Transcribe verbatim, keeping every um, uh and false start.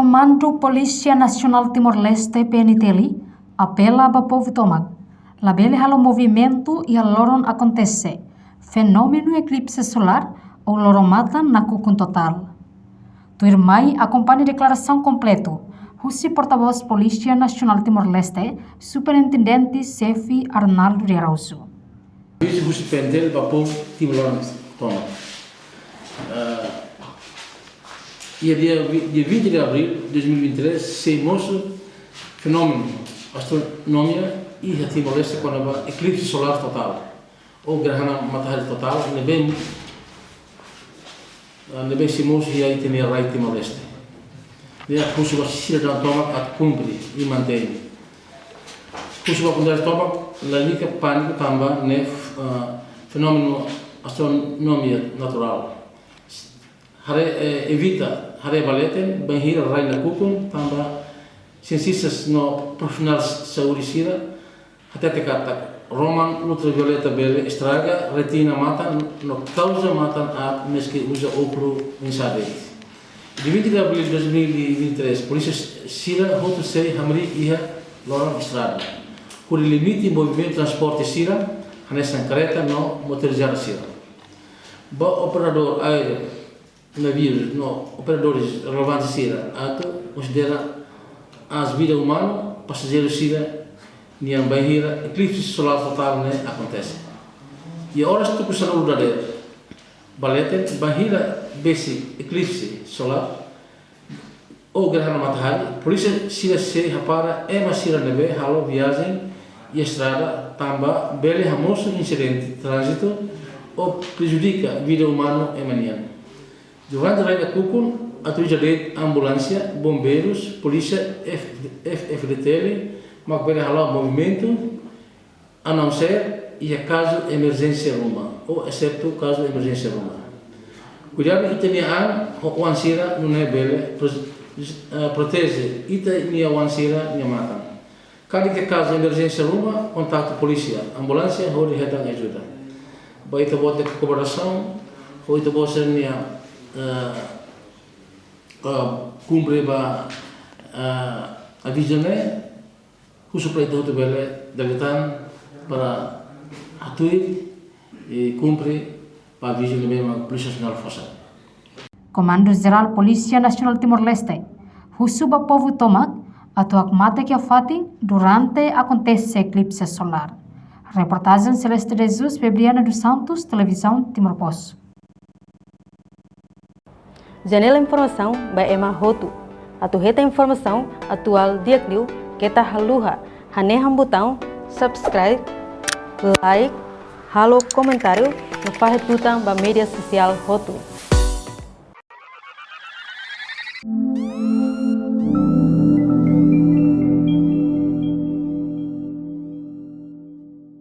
Komandu Polísia Nasionál Timor-Leste, P N T L, apela ba povu tomak labele halo movimentu iha loron akontese fenómenu eklipse solár ou loron-matan nakukun totál. Tuirmai akompaña deklarasaun kompletu husi portavós Polísia Nasionál Timor-Leste, Superintendente Xefe Arnaldo de Araújo. Avizu husi P N T L ba povu timoroan tomak. Ah, iha dia vi-, dia vinte de abril de dois mil e vinte e três, sei mosu fenómenu astronomia iha Timor-Leste kona-ba eklipse solár totál ou gerhana matahari totál, ne'ebé, ah, ne'ebé sei mosu iha ita-nia rai Timor-Leste. Ne'e husu ba sidadaun tomak atu kumpre i mantein. Husu ba komunidade tomak lalika pániku tanba ne'e, ah, fenómenu astronomia naturál. Haree, eh, evita haree ba leten bainhira rai nakukun tanba sientistas no profisionál saúde sira hatete katak róman ultravioleta bele estraga retina matan no kauza matan aat maski uza ókulu oinsá de'it. Dia vinte de abril de dois mil e vinte e três, polísia sira hotu sei hamriik iha loron estrada, hodi limita movimentu transporte sira, hanesan karreta no motorizada sira. Ba operadór aéreu, naviu no operadores relevante sira atu konsidera aas vida umanu pasajeiru sira-nian bainhira eklipse solár totál ne'e akontese. Iha oras tuku sanulu dadeer ba leten, bainhira besik eklipse solár ou gerhana matahari, polísia sira sei hapara ema sira ne'ebé halo viajen iha estrada tanba bele hamosu insidente tránzitu ou prejudika vida umanu ema nian. Durante rai nakukun, atu ija de'it ambulánsia, bombeirus, polísia, F-, F-, F D T L mak bele hala'o movimentu, a não ser iha kazu emerjénsia ruma, ou exetu kazu emerjénsia ruma. Kuidadu ita-nia an ho oan sira nune'e bele pro-, eh, proteje ita-nia oan sira-nia matan. Karik iha kazu emerjénsia ruma, kontaktu polísia, ambulánsia hodi hetan ajuda. Ba ita-boot kooperasaun, ho ita-boot sira-nia, eh, eh, kumpre ba, eh, avizu ne'e, husu para ita hotu bele daletan para hatuir i kumpre ba avizu ne'ebé mak Polísia Nasionál fó sai. Komandu Jerál Polísia Nasionál Timor-Leste husu ba povu tomak atu hakmatek iha fatin durante akontese eklipse solár. Reportajen Celeste de Jesus, Febriana dos Santos, Televizaun Timor Post. Janela informasaun ba ema hotu. Atu hetan informasaun atuál di'ak liu, keta haluha hanehan butaun subscribe, like, halo komentáriu no fahe tutan ba média sosiál hotu.